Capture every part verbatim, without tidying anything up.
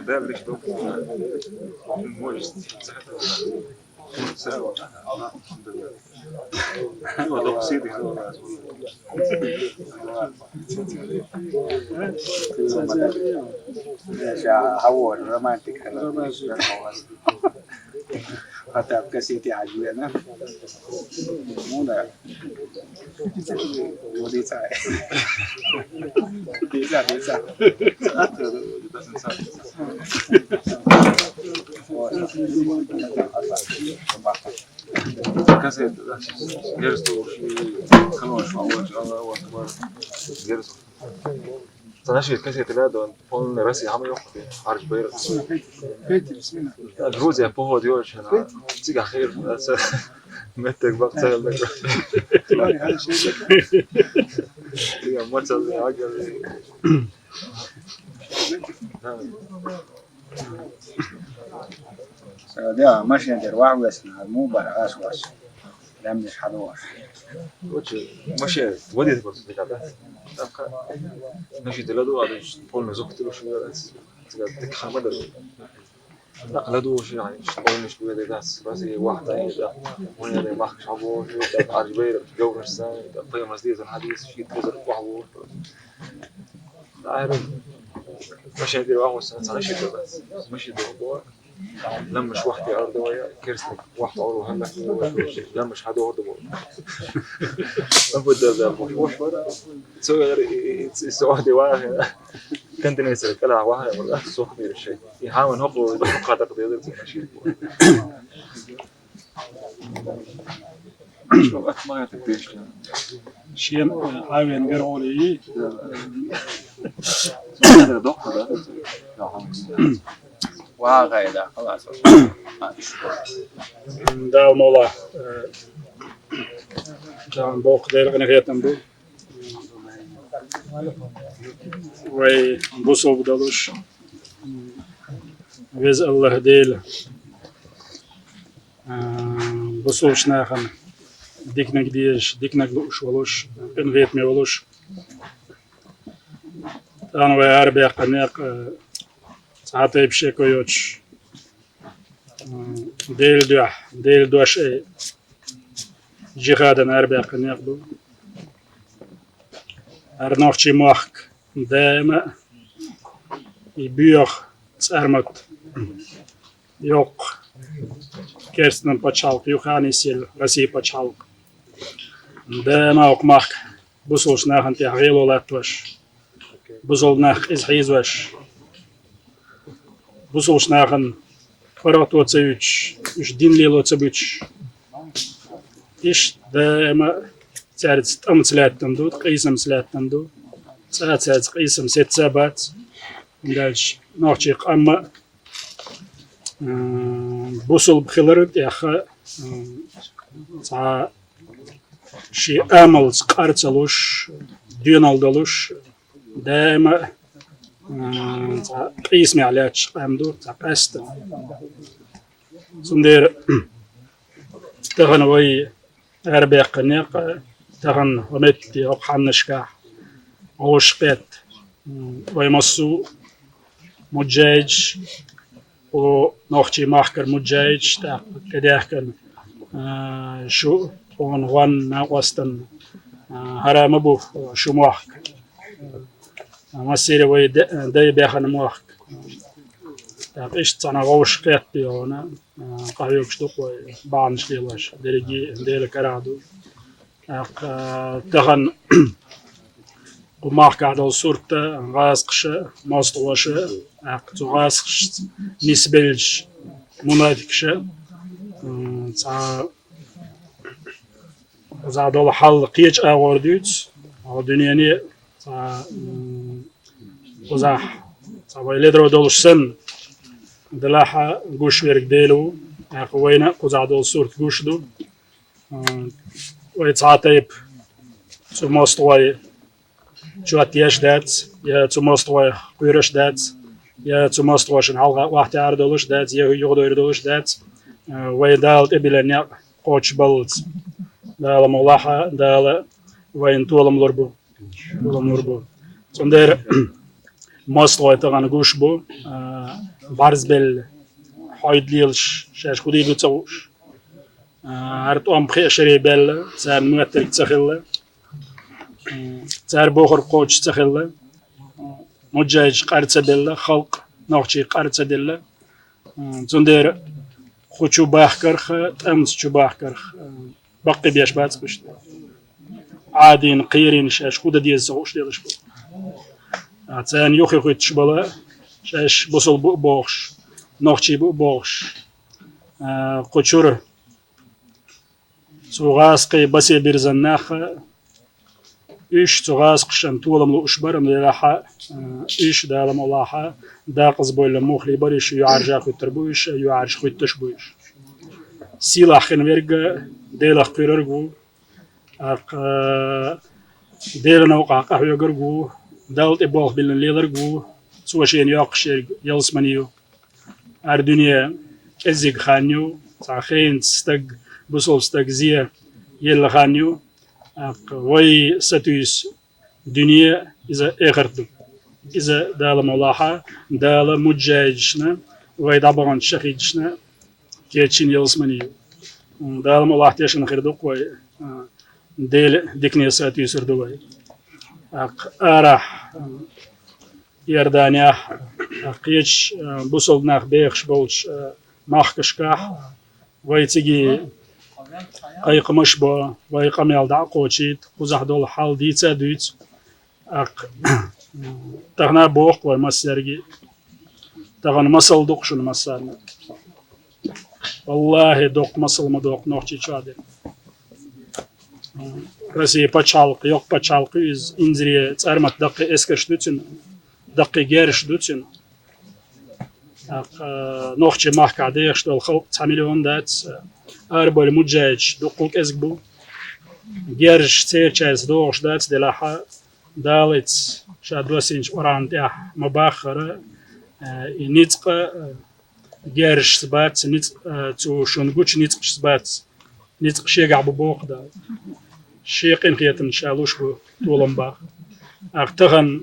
Даьла лиш ду. Можешь. Всё. Ну, только сиди, всё. Романтика. Хотя в кассете عجبنا. Ну да. Водица. Дица, дица. Кассета, да. Я же слушаю, Аллаху акбар. Я же Цхьа нашид кассета лаьду, полный Россия хӀама йоху, Ӏаржа байракх. Грузия поход йолчу хенахь, цигахь хир, аса меттиг бакъ ца хилла. Цигахь мацалла, хьагалла. Да, машина дер вахь весна, му бара ас вас. Лаьмнаш хьадогӀуш. Лучше машина водитель просто дика, да? Тапка. Машина дела ду, а полный зух тилуш вера. Цигахь дика хӀама дар. Так, ладугӀуш, яхь, полный школа дац, Россия вахта, да. Вайн махкаш хьабогӀуш, да, Ӏаржа байракх, говраш сан, да, пайхамарс дезан хьадис, шийтта хазар вахь вогӀуш. Да, айра, машина дер вахь весна, цхьа шийтта дац. Машина дер бо. Ламмаш вахте ара ду вай, керстниг вахте ара хӀаллак ду вай, ламмаш хьадоху ду бо. Абу Дарда бо, хош бара. Цо яр и, и, и, и, со вахте вахе. Континенсер кала вахе, вала, сох мир шей. И хаван хокъо, хокъа такъдир, цо ши. Шен, э, Ӏавен гар олий. Доккха, да? Ва гӀайда, халас. Дала мола, э, Дала боккха Дела къинхетам ду. Вай бусулба долуш, Веза Аллах Дела, а, бусулбачу нахана диканиг дезаш, диканиг лууш волуш, къинхетаме волуш. Тахана вай арабаьккхина некъ, а, цхьа а тайпа шеко йоцуш, а, Делан дуьхьа, Делан дош а, джихадана арабаьккхина некъ ду. ХӀара нохчийн мохк даима а и боьха цӀармат йоккха керстанан пачхьалкх ю, ханисъелла Россия пачхьалкх. Даима а хӀокху махка бусулбачу нахана тӀехь гӀело латтош, бусулба нах къиза хьийзош, бусулбачу нахана паргӀато ца юьтуш, уьш дин лело ца буьтуш. Иштта даима а цаьрца тӀамца лаьттина ду, къийсамца лаьттина ду. Цкъа а цаьрца къийсам сецца а бац. ХӀунда аьлча нохчийн къам а, м, бусулба хилар тӀехь а, м, цхьа шен амалца къар ца луш, доьналла долуш, даима а, м, цхьа къийсамехь лаьтташ къам ду, цхьа къаьстина. Цундела тахана вай арабаьккхина некъ, тахана хӀокху метте, хӀокху хьаннашкахь вовшахкхетта, м, вай массо а муджахӀидаш, кху нохчийн махкара муджахӀидаш, тӀаккха кхидӀехкина, а, шу тхуна гӀон накъостан, а, хӀара ма бу шу мохк. Массеран вай де-, дай баьхна мохк. ТӀаккха иштта цхьана вовшахкхетта йогӀуна, а, къахьоьгуш ду-кх вай бахьанаш лелош, дерриге а Делан карахь ду. ТӀаккха, а, тахана кху махкахь долу сурт а, гӀазкхаша, мостагӀоша, тӀаккха цу гӀазкхашца нисбеллачу мунафикъаша, м, цхьа кхузахь долу хьал кхечу агӀор дуьйцу, хьо дуьнене цхьа, м, кхузахь цхьа вай ледара долуш санна, делахь а гуш верг Дела ву, тӀаккха вайна а кхузахь долу сурт гуш ду. М, вай цхьа а тайпа цу мостагӀой чот еш дац, я цу мостагӀой кхоьруш дац, я цу мостагӀошна хьалха охьатаьӀар долуш дац, я юхадойр долуш дац. Э, вай Дала тӀебиллина некъ кхочушбаллалц. Дала мукъ лахь, Дала вайна толам лур бу. Толам лур бу. Цундела МоастагӀой тахана гуш бу, а, бӀарзбелла хьойда лелаш, шаьш хӀу дийр ду ца хууш. А, хӀара тӀом пхи шаре баьлла, царна моттарг ца хилла. М, цар бохург кхочуш ца хилла. Муджахидаш къар ца белла, халкъ нохчий къар ца делла. М, цундела кху чу бахкарх, тӀамца чу бахкарх, м, баккхий беш бац уьш. Ӏадийна, кхерийна шаьш хӀу дан деза ца хууш лелаш бу. А, царна юхе хӀуьттуш бала, шаьш бусалба бу а бохуш, нохчий бу а бохуш. А, кху чура цу гӀазкхий басе-бирзан нах, уьш цу гӀазкхашна толам лууш бара, амма делахь а, уьш, Дала мукъ лахь а, декъаза бовла муххале бара уьш, юьхьӀаьржа хӀуьттур бу уьш, юьхьӀаьржа хӀуьттуш бу уьш. Сийлахь хинна верг Делах кхоьрург ву, тӀаккха Делан новкъахь къахьоьгург ву, Далла тӀе болх биллина леларг ву, цо шена йоккхуш ерг ялсамани ю. ХӀара дуьне кӀеззиг хан ю, цхьа хенца стаг, бусалба стаг зе елла хан ю. ТӀаккха вай сатуьйсу дуьне иза эхарт ду. Иза, Дала мукъ лахь а, Дала муджахидашна, вай дӀабаханчу шахидашна кечйина ялсамани ю. Дала мукъ лахь а, тешна хир ду-кх вай, а, Делан дикане сатуьйсур ду вай. ТӀаккха арахь, а, Иорданехь, а, кхечу, а, бусалба нах бехаш болчу, а, махкашкахь, вай цига кхайкхамаш бо, вай къамел дӀа а кхочуьйту, кхузахь долу хьал дийца а дуьйцу. ТӀаккха тахана а боху-кх вай массаьрга а, тахана масал ду-кх шуна массарна. Валлахьи, доккха масал ма доккху Нохчийчохь дерг. Россин пачхьалкх, йоккха пачхьалкх ю иза, инзаре цӀармат даккхий эскарш ду цуьнан, даккхий герзаш ду цуьнан. ТӀаккха, а, нохчийн махкахь дехаш долу халкъ цхьа миллион дац, а, арабевлла муджахидаш дуккха а кӀезиг бу. Герзаш церачаьрца догӀуш дац, делахь а, Дала иза ша доссийначу Къуръан тӀехь ма-баххара, а, и ницкъ а, герзашца бац, ницкъ, а, цу шуна гучу ницкъашца бац. Ницкъ шегахь бу боху Дала. Шен къинхетамца ша луш бу толам баха. ТӀаккха тахана,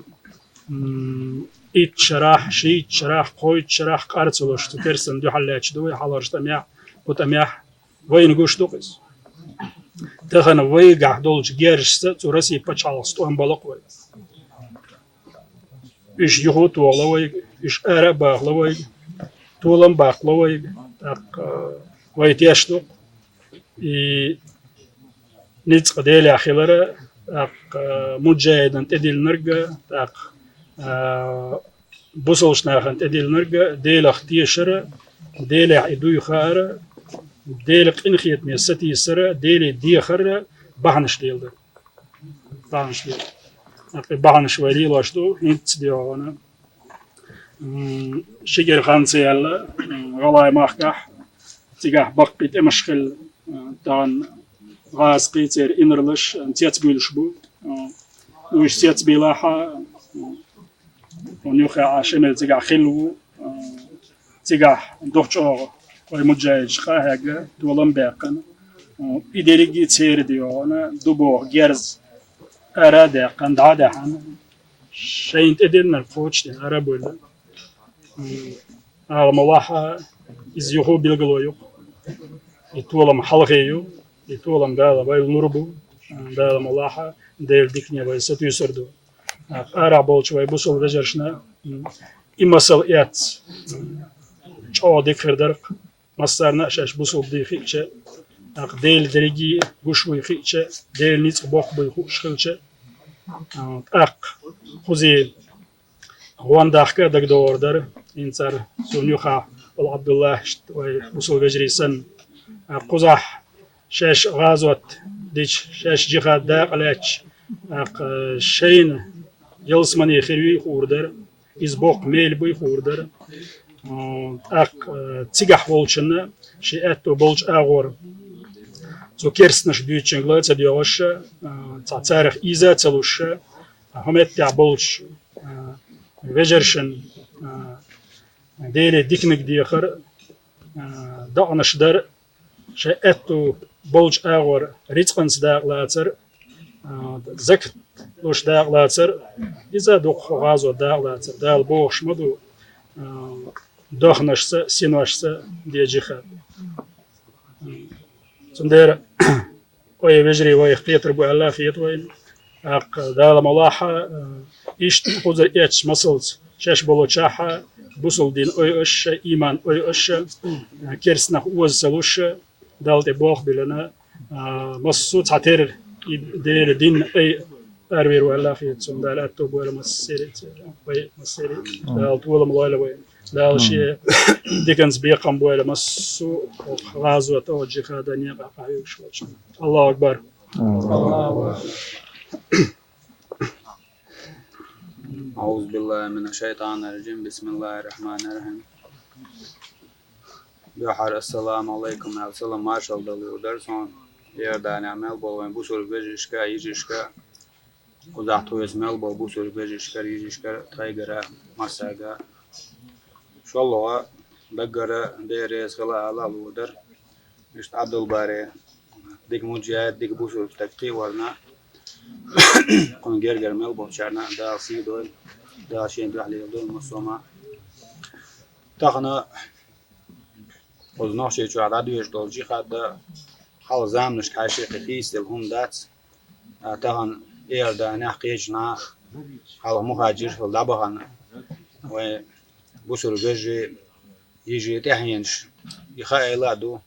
м, итт шарахь, шийтта шарахь, кхойтта шарахь къар ца луш, цу керстанна дуьхьал лаьтташ ду вай хьалхарчу тӀамехь, кху тӀамехь, вайна гуш ду-кх иза. Тахана вайгахь долчу герзашца цу Россин пачхьалкхаца тӀом бало-кх вай. Уьш юха а тохало вайга, уьш ара а бахало вайга, толам а баккхало вайга, тӀаккха, а, вай тешна ду-кх и ницкъ Делехь хилар а, тӀаккха, а, муджахидана тӀедиллинарг а, тӀаккха, а, бусалба нахана тӀедиллинарг а, Делах тешар а, Делехь и дуй хаар а, Делан къинхетаме сатийсар а, Деле дехар а бахьанаш леладар. Бахьанаш лела. ТӀаккха и бахьанаш вай лелош ду, хӀинцца дегӀана. М, ши кӀира хан ца яьлла, м, ГӀалгӀай махкахь, цигахь баккхий тӀемаш хилла, м, тахана гӀазкхий, церан инарлаш, м, цецбуьйлуш бу. М, уьш цецбийлахь а, м, хӀунда юха а Шемал цигахь хилла ву, а, цигахь дукха чӀогӀа вай муджахидаш къа а хьегна, толам а баьккхина. А, и дерриге а церан дегӀана ду боху герз ара а даьккхина, дӀа а даьхьна, шайна тӀедиллинарг кхочушдина ара а бевлла. М, Дала мукъ лахь а, иза юха а билгало ю-кх. И толам хьалхе ю, и толам Дала вайна лур бу, Дала мукъ лахь а, Делан дикане вай сатуьйсур ду. Арахь болчу вай бусалба вежаршна, м, и масал эцна, м, чӀогӀа дика хир дара-кх, массарна а шаьш бусалба дий хиъча, тӀаккха Делан дерриге а гуш вуй хиъча, Делан ницкъ боккха буй хууш хилча, а, тӀаккха кхузий гӀондахка а дагадогӀур дара, хӀинца цунна юххехь волу Ӏабдуллахьашна вай бусалба вежарий санна, а, кхузахь шаьш гӀазот дича, шаьш жихад дакъа лаьтташ, тӀаккха шайна ялсамани хир юй хуур дара, иза боккха мел буй хуур дара. М, тӀаккха, а, цигахь волчунна шен аьтто болчу агӀор цу керстанаша дуьйцучуьнга ла а ца доьгӀуш, а, цхьа царах ийза а ца луш, а, хӀун меттехь болчу, а, вежаршна, а, Деле диканиг дехар, а, доӀанаш дар, шайн аьтто болчу агӀор рицкъанца дакъа лацар, А, закат луш дакъалацар, иза дукха гӀазот дакъалацар, Дала бохуш ма ду, а, дохнашца, синошца де джихад. Цундела, ой, вежарий, вайх кхетар бу аьлла хета вайна. ТӀаккха Дала мукъ лахь, а, иштта кхузара эцначу масалца, шаьш болчохь а, бусалба дин ой аша, иман ой аша, а, керстанах оза ца луш, Далла тӀе болх биллина, а, массо а цхьатерра и Делан дин ай арвер ваьлла хета, цунна Дала аьтто бойла массеран а, вай массеран а. Дала толам лойла вай. Дала шен диканца бекхам бойла массо а гӀазот а, джихад а, некъа а хьоьгуш волчу. Аллаху акбар. أعوذ بالله من الشيطان الرجيم. بسم الله الرحمن الرحيم. Дуьххьара ассаламу Ӏалайкум аьлла, салам маршалла дала лур дара суна Иорданехь мел болу вайн бусург вежаршка а, йижаршка а, кхузахь тхоьца мел болу бусург вежаршкара, йижаршкара, тхайгара, массаьрга. ШолгӀа даггара Дела реза хила ала а лур дара. Иштта Ӏабдулбаре дика муджахӀид, дика бусург стаг кхиорна, кхунна гергара мел болчарна Дала сий дойла, Дала шен дуьхьа леладойла массо а ма. Тахана оцу Нохчийчохь дӀадоьжуш долу джихад а хьалха заманашка хьаьжча кхин хийцаделла хӀума дац. А тахана Иорданехь, кхечу нахах хьалха мухӀаджирш хилла дӀабахана вайн бусург вежарий, йижарий тӀаьхьенаш, и хаийла а ду.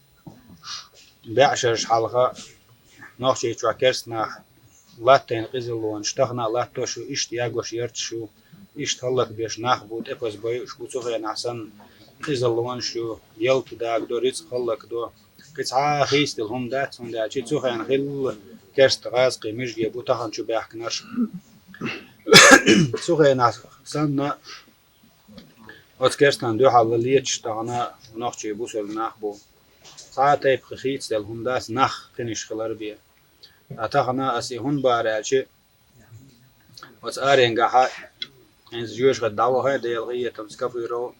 БӀешераш хьалха Нохчийчохь керстанах латтийна къизаллонаш тахана а латтош ю, иштта ягош ярташ ю, иштта хӀаллакбеш нах бу, тӀепаза бойуш бу, цу хенахь санна къизаллонаш ю, ялта дагадо, рицкъ хӀаллакдо. Кхин цхьа а хийцаделла хӀума дац, хӀунда аьлча цу хенахь хилла керста гӀазкхий мижарий бу тахана чу баьхкинарш. Цу хенахь санна оцу керстанна дуьхьал леташ тахана нохчий бусург нах бу. Цхьа а тайпа хийцаделла хӀума дац, нах кхиниш хилар бен. Ткъа тахана ас и хӀунда бахара аьлча, оцу аренгахьа, хӀинца жоьжахати дӀавахара Делан къинхетамца Кафиров,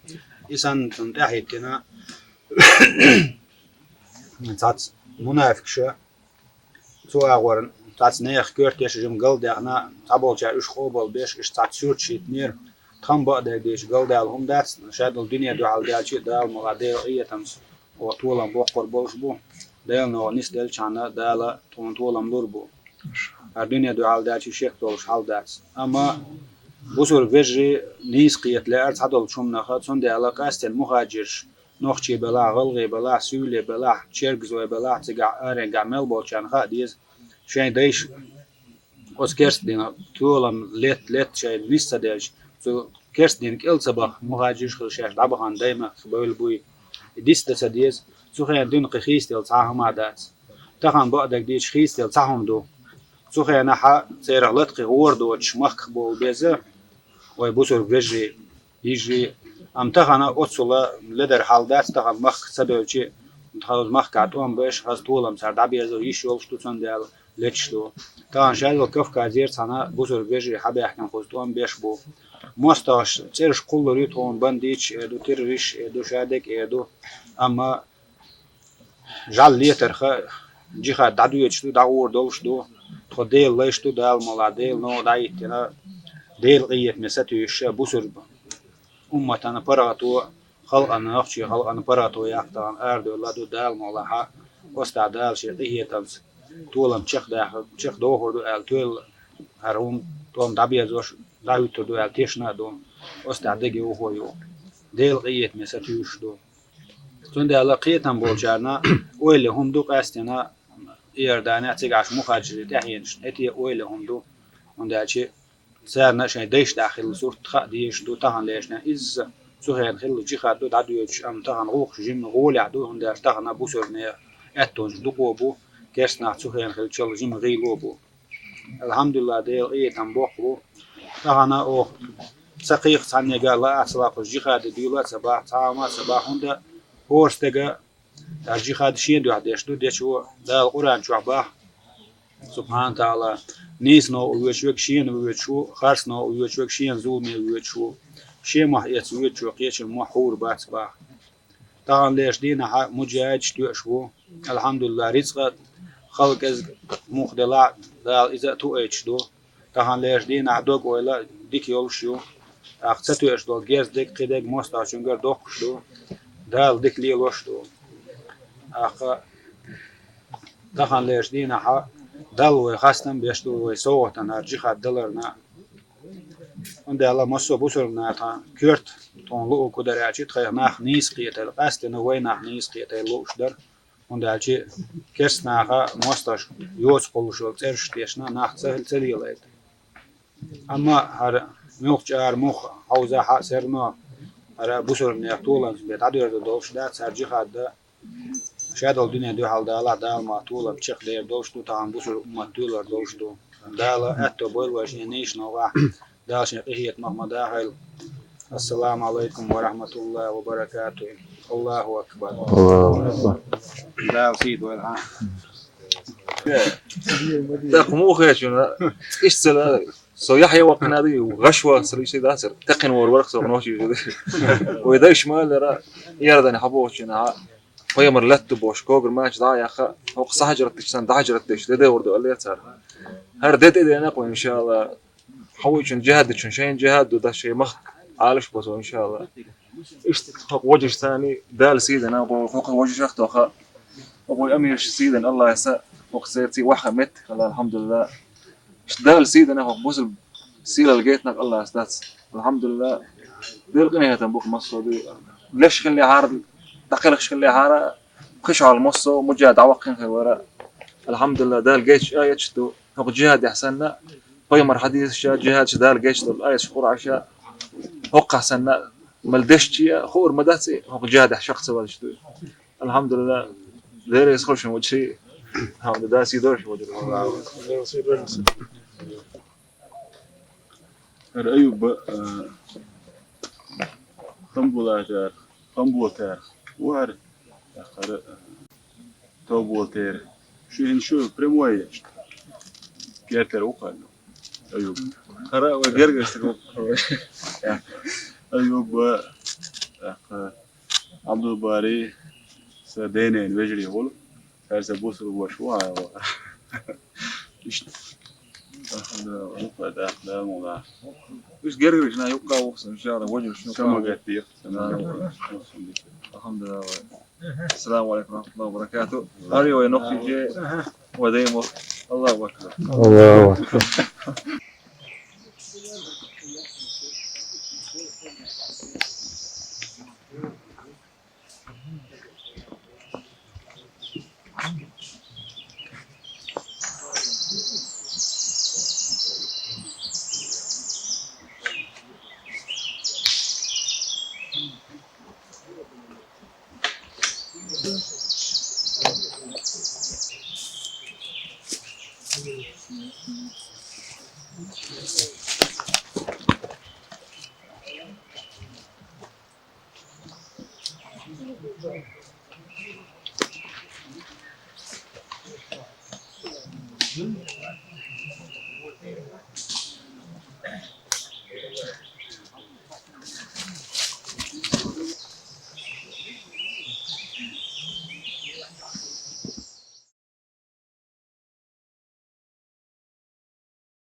и санна цунна тӀаьхьахӀиттина цхьацца мунафикаша, цу агӀор цхьацца нехан коьрташ жима галдаьхна, цхьаболчара уьш къобалбеш, уьш цхьацца суьрташ хӀиттинера. Тхан бакъдерг дийча, галдаьлла хӀума дац, шадолу дуьне дуьхьал даьлча а Дала мукъ лахь Делан къинхетамца оха толам боккхур болуш бу. Делан новкъа нисделчхьана Дала тхуна толам лур бу. ХӀара дуьне дуьхьал даьлча шек долуш хьал дац. Амма бусург вежарий нийса кхета лаьара цхьадолчу хӀуманах, цундела къаьсттина мухӀаджирш, нохчий белахь, гӀалгӀай белахь, суьйлий белахь, чергазой белахь, цигахь аренгахь мел болчарна хаа деза, шайн дайша оцу керста динан толам летта, летта шайна нис ца делча, цу керста динан кӀел ца баха мухӀаджирш хила шаьш дӀабахана даймахках бевлла буй. И диц дан ца деза, цу хенахь дуьйна кхин хийцаделла цхьа а хӀума дац. Тахана бакъдерг дийча хийцаделла цхьа хӀума ду. Цу хенахьа церах латкхий гӀора доцуш махках бовла беза, вай бусург вежарий, йижарий. Амма тахана оццула ледара хьал дац, тахана махка ца бевлча, тхо махкахь тӀом беш, хаза толам цара дӀаберзо йиш йолуш ду, цундела леташ ду. Тахана шаьлла Кавказера цхьана бусург вежарий хьабаьхкина кхуза тӀом беш бу. МостагӀаш цӀераш кхуллур ю тхуна, бандиташ эр ду, террористаш эр ду, шадерг эр ду. Амма жӀаьла летарха, джихад дӀадоьдуш ду, дӀагӀур долуш ду. Тхо Делан лайш ду, Дала мукъ лахь, Делан новкъа дӀахӀиттина, Делан къинхетаме сатуьйсуш, бусург умматана паргӀато, халкъана, нохчий халкъана паргӀато яккха тахана арадевлла ду, Дала мукъ лахь, оцу тӀехь Дала шен къинхетамца толам чекхдахар, чекхдохур ду аьлла, тоьлла хӀара хӀума тӀом дӀаберзош, дӀахӀуьттур ду аьлла тешна а ду, оцу тӀехь дегайовхо а ю. Делан къинхетаме сатуьйсуш ду. Цундела кхетам болчарна ойла хӀума ду къаьсттина Иорданехь, цигахь мухӀаджирийн тӀаьхьенашна, эте ойла хӀума ду, хӀунда аьлча царна шайн дайша дӀахилла сурт хаа дезаш ду, таханлерчу дийнахь изза цу хенахь хилла джихад ду дӀадоьдуш, амма тахана гӀуллакхаш жимма гӀолехь ду, хӀунда аьлча тахана бусург нехан аьттонаш дукха бу, керста нах цу хенахь хиллачул жимма гӀийла бу. Алхьамдулиллахь, Делан къинхетам боккха бу. Тахана оха ца кхийкха цхьаннега лаа а ца лакхуш, джихаде дуьйла а ца баха, цхьа хӀума а ца баха, хӀунда хӀора стага хӀара джихад шен дуьхьа деш ду, дечо Дала Къуръан чохь баха, субхьана тагӀала, нийса новкъа воьдуш верг шена воьдуш ву, харц новкъа воьдуш верг шена зуламе воьдуш ву. Шен мохь эцна воьдучо кхечун мохь хьур бац баха. Таханлерчу дийнахьа муджахӀидаш тоьуш ву. Алхьамдулиллахь, рицкъа Хала кӀезига муха делахь а, Дала иза а тоуьйтуш ду. Таханлерчу дийнахь дог-ойла дика йолуш ю. ТӀаккха ца тоьуш долу герз дерг, кхин дерг мостагӀчуьнгара доккхуш ду. Дала дика лелош а ду. ТӀаккха таханлерчу дийнахь Далла вай хастам беш ду вай совгӀатана, хӀара джихад даларна. ХӀунда аьлча массо а бусалба нахана коьрта тхуна луъург хӀун дара аьлча, тхайх нах нийса кхетар, къаьсттина вай нах нийса кхетар лууш дара. ХӀунда аьлча керстанаха мостагӀашка йоцу кхуллуш йолу цӀераш тешна нах ца, ца лелайта. Амма хӀара муьлххачу ара муха хьовзахь а, всё равно хӀара бусалбанех толамца бен дӀадоьрзур долуш дац хӀара джихад дан. Шадолу дуьне дуьхьал далахь, Дала ма толам чекхдер долуш ду, тахана бусалба уммат тоьлур долуш ду. Дала аьтто бойла вай шен нийсачу новкъахь, Дала шен къинхетамах ма дахийла. Ассаламу алайкум ва рахматуллахи ва баракатуху. Аллаху акбар. Аллаху акбар. Дала сий дойла хьан. ТӀаккха муха хеташ ву, иштта ца лаьа. Со Яхьъя ваккхина ду, гӀаш вац, ца лийча дацара. Текхина вара варх со нохчий. Вай дайша ма аьллера, Иордане хьабохучу хенахь, пайхамар лаьтта бохуш, когара мача дӀа а яьккха, хӀокху сахьажрат дича санна, дӀахьажрат дича, де девр ду, аьллера цара. ХӀара де тӀедеана-кх вай, иншаалла, хьан вуьйчун джихад дичун, шайна джихад ду, даш шайн махка Ӏалаш бо со, иншаалла. Иштта хӀокху вожаш царний Дала сий дина, хӀокху вожашах тоха, хӀокху вай амираш сий дина, Аллахьаса, хӀокху церций ваха меттиг хилла, алхьамдулиллахӀ. Иштта Дала сий дина хӀокху бусалба сийлалла гайтинарг Аллахьас дац. АлхьамдулиллахӀ, Делан къинхетам бу-кх массо а дуьйна. Леш хиллехьара, дӀакхелхаш хиллехьара, кхин шо хьалха массо а муджахӀид дӀаваккхина хир вара. АлхьамдулиллахӀ, Дала гайташ аяташ ду. ХӀокху джихадехь санна, пайхамар хьадисаша, джихадаш Дала гайташ долу аяташ Къуръаша, хӀокхахь санна, мел дешча а хуур ма дац и, хӀокху джихадехь шаккха ца ваьлча дуй. АлхьамдулиллахӀ, Дела реза хуьлда шун вежарий. АлхьамдулиллахӀ, Дала сий дойла шун вежарий. ХӀара Аюб, а, Тамбулатар, Тамбулатар ву хӀара, хӀара, а, Тобулатар. Шу хӀинца шу прямой еш. Гертара ву хӀара Аюб. ХӀара вай гергара стаг ву. Аюб, а, Ӏабдулбари, сан ден-ненан вежарий хуьлу. Цара сан бусалба ваша ву хьан вара. Иштта. Алхьамдулиллахь, юккъе даккха, Дала мукъ лахь. Уьш гергарчу наха юккъе вухсина, иншаАллахӀ, вежарий шуна юккъе ву. Самагатдийх, самагатдийх. Алхьамдулиллахь. Ассаламу Ӏалайкум ва рахьматуллахӀи ва баракатухӀу. Ари вай нохчий, вай даймохк. Аллаху акбар. Аллаху акбар.